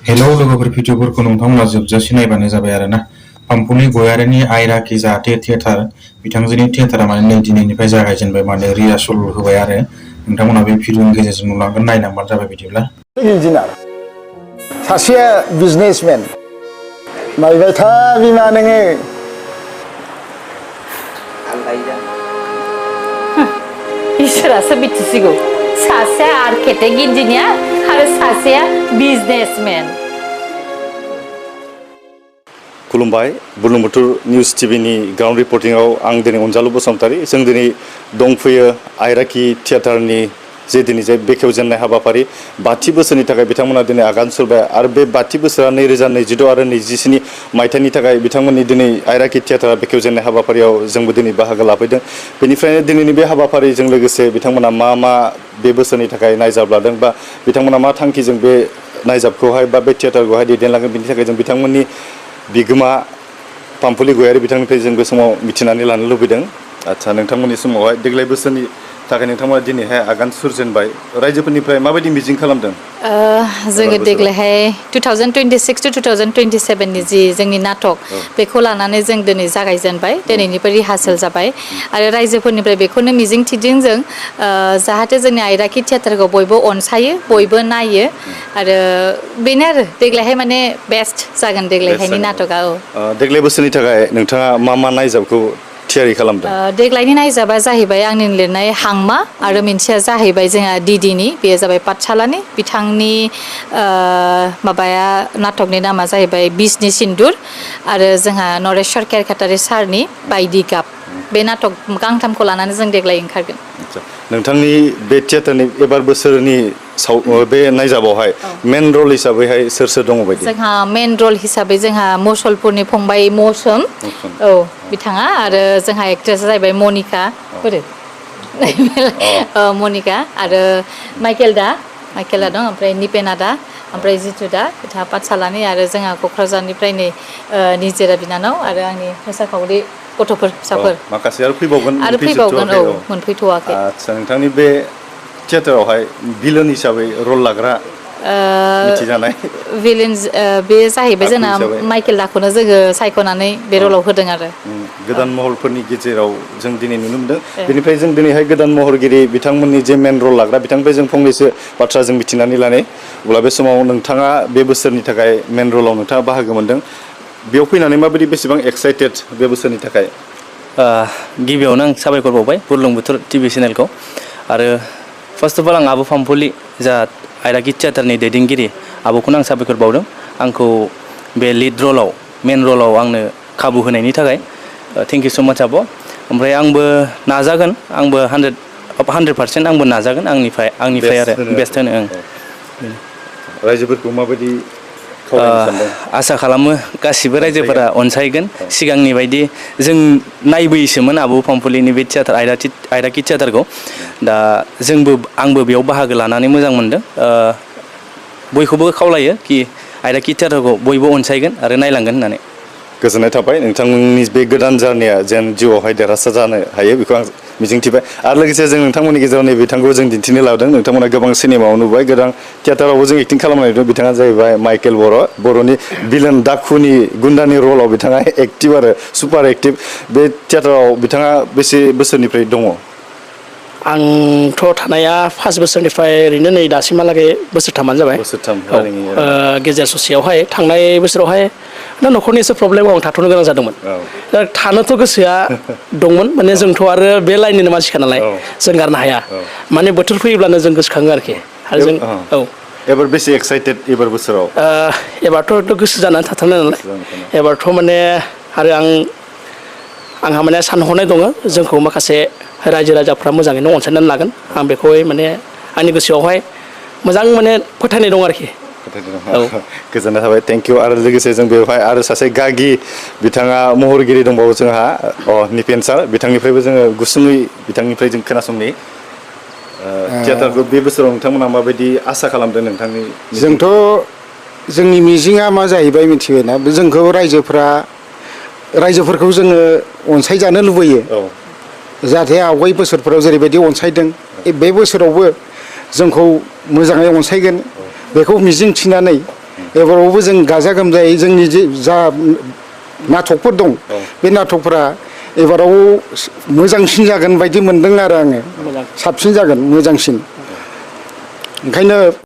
hello लोगोफोर भिडिअफोरखौ नोंथांमोना जोबजासे नायबानो जाबाय आरोना पाम्पुलि गयारिनि आयराखि जाहाथे थियेटार बिथांजोनि थियेटारा माने नै दिनैनिफ्राय जागायजेनबाय माने रिहार्सल होबाय आरो नोंथांमोना बे भिडिअनि गेजेरजों नुलांगोन नायलांबानो जाबाय बिदिब्ला इन्जिनियार सासेया बिजनेसमेन नायबाय था बिमा नोङो इसोरासो मिथिसिगौ सासेया आर्किटेक्ट इन्जिनियार आरो सासेया बिजनेसमेन खुलुमबाय बुरलुंबुथुर निउज टिभिनि ग्राउन्ड रिपर्टिंआव आं दिनै अनजालु बसुमतारी जों दिनै दंफैयो आयराखि थियेटारनि जे दिनै जे बेखेवजेननाय हाबाफारि 5 बोसोरनि थाखाय बिथांमोना दिनै आगान सुरबाय आरो बे 5 बोसोरा 2026 आरो 27 मायथाइनि थाखाय बिथांमोननि दिनै आयराखि थियेटारा बेखेवजेननाय हाबाफारियाव जोंबो दिनै बाहागो लाफैदों बेनिफ्रायनो दिनैनि बे हाबाफारिजों लोगोसे बिथांमोना मा बे बोसोरनि थाखाय नायजाब लादों बा बिथांमोना मा थांखिजों बे नायजाबखौहाय बा बे थियेटारखौहाय दैदेनलांगोन बेनि थाखाय जों बिथांमोननि बिगोमा पाम्पुलि गयारि बिथांनिफ्राय जों बे समाव मिथिनानै लानो लुबैदों आच्छा नोंथांमोननि समावहाय देग्लाय बोसोरनि थाखाय नोंथांमोना दिनैहाय आगान सुरजेनबाय रायजोफोरनिफ्राय माबायदि मिजिं खालामदों जोङो देग्लायहाय 2026 to 2027 नि जि जोंनि नाटक बेखौ लानानै जों दिनै जागायजेनबाय दिनैनिफ्राय रिहार्सेल जाबाय आरो रायजोफोरनिफ्राय बेखौनो मिजिं थिदों जों जाहाथे जोंनि आयराखि थियेटारखौ बयबो अनसायो बयबो नायो आरो बेनो आरो देग्लायहाय माने बेस्ट जागोन देग्लायहायनि नाटकआ देग्लाय बोसोरनि थाखाय नोंथाङा मा नायजाबखौ थियारि खालामदों देग्लायनि नायजाबा जाहैबाय आंनि लिरनाय हांमा आरो मोनसेया जाहैबाय जोंहा डिडिनि बेयो जाबाय पाठशालानि बिथांनि माबाया नाटकनि नामा जाहैबाय बिसनि सिन्दुर आरो जोंहा नरेश्वर केरकाटारि सारनि बायदि गाब बे नाटक गांथामखौ लानानै जों देग्लाय ओंखारगोन नोंथांनि बे थियेटारनि एबार बोसोरनि बे नायजाबावहाय मेन रल हिसाबैहाय सोर दङ बायदि जोंहा मेन रल हिसाबै जोंहा मुसलपुरनि फंबाय मौसुम बिथाङा आरो जोंहा एक्ट्रेस जाहैबाय मनिका मनिका आरो माइकेला दं ओमफ्राय निपेना दा ओमफ्राय जितु दा बिथाङा पाठशालानि आरो जोंहा क'क्राझारनिफ्राय नै निजिरा बिनानाव आरो आंनि मोसाखावरि गथ'फोर फिसाफोर माखासे आरो फैबावगोन मोनफैथ'वाखै आच्छा नोंथांनि बे थियेटारावहाय भिलेन हिसाबै रल लाग्रा मिथिजानाय भिलेन बे जाहैबाय जोंना माइकेल दाखौनो जोङो सायख'नानै बे रलाव होदों आरो गोदान महरफोरनि गेजेराव जों दिनै नुनो मोनदों बेनिफ्राय जों दिनैहाय गोदान महरगिरि बिथांमोननि जे मेन रल लाग्रा बिथांनिफ्राय जों फंनैसो बाथ्रा जों मिथिनानै लानाय अब्ला बे समाव नोंथाङा बे बोसोरनि थाखाय मेन रलाव नोंथाङा बाहागो मोनदों बेयाव फैनानै माबायदि बेसेबां एक्साइटेड बे बोसोरनि थाखाय गिबियावनो आं साबायखर बावबाय बुरलुंबुथुर टिभि चेनेलखौ आरो फार्स्ट अफ अल आं आब' पाम्पुलि जा आयराखि थियेटारनि दैदेनगिरि आब'खौनो आं साबायखर बावदों आंखौ बे लिड रलाव मेन रलाव आंनो खाबु होनायनि थाखाय थेंक इउ स' माच आब' ओमफ्राय आंबो नाजागोन आंबो 100% आंबो नाजागोन आंनिफ्राय आरो बेस्ट होनो रायजोफोरखौ माबायदि आसा खालामो गासिबो रायजोफोरा अनसायगोन सिगांनि बायदि जों नायबोयोसोमोन आब' पाम्पुलिनि बे थियेटार आयराखि थियेटारखौ दा आंबो बेयाव बाहागो लानानै मोजां मोनदों बयखौबो खावलायो कि आयराखि थियेटारखौ बयबो अनसायगोन आरो नायलांगोन होननानै गोजोननाय थाबाय नोंथांमोननि बे गोदान जार्निया जेन जिउआवहाय देरहासार जानो हायो बेखौ आं मिजिंथिबाय आरो लोगोसे जों नोंथांमोननि गेजेराव नै बिथांखौ जों दिन्थिनो लादों नोंथांमोना गोबां सिनेमायाव नुबाय गोबां थियेटारावबो जों एक्टिं खालामनाय नुदों बिथाङा जाहैबाय माइकेल बर'नि भिलेन दाखुनि गुन्दानि रलाव बिथाङा एक्टिभ आरो सुपार एक्टिभ बे थियेटाराव बिथाङा बेसे बोसोरनिफ्राय दङ आंथ' थानाया 5 बोसोरनिफ्राय ओरैनो नै दासिमहालागै बोसोरथामानो जाबाय गेजेर ससेयावहाय थांनाय बोसोरावहाय न'खरनि एसे प्रब्लेमाव आं थाथ'नो गोनां जादोंमोन दा थानोथ' गोसोआ दंमोन माने जोंथ' आरो बे लाइननिनो मानसिखा नालाय जों गारनो हाया माने बोथोर फैयोब्लानो जों गोसोखाङो आरोखि आरो जों एबार बेसे एक्साइटेड एबार बोसोराव एबारथ' गोसो जानानै थाथारनाय नालाय एबारथ' माने आरो आंहा माने सानहरनाय दङ जोंखौ माखासे रायजो राजाफ्रा मोजाङैनो अनसायनानै लागोन आं बेखौहाय माने आंनि गोसोआवहाय मोजां माने फोथायनाय दं आरोखि गोजोननाय थाबाय थेंक इउ आरो लोगोसे जों बेवहाय आरो सासे गागि बिथाङा महरगिरि दंबावो जोंहा निपेन सार बिथांनिफ्रायबो जोङो गुसुङै बिथांनिफ्राय जों खोनासंनि थियेटारखौ बे बोसोराव नोंथांमोना माबायदि आसा खालामदों नोंथांनि जोंथ' जोंनि मिजिङा मा जाहैबाय मिथिबायना जोंखौ रायजोफोरखौ जोङो अनसायजानो लुबैयो जाहाथे आवगाय बोसोरफोराव जेरैबायदि अनसायदों बे बोसोरावबो जोंखौ मोजाङै अनसायगोन बेखौ मिजिं थिनानै एबारावबो जों गाजा गोमजायै जोंनि जा नाटकफोर दं बे नाटकफोरा एबाराव मोजांसिन जागोन बायदि मोनदों आरो आङो साबसिन जागोन मोजांसिन ओंखायनो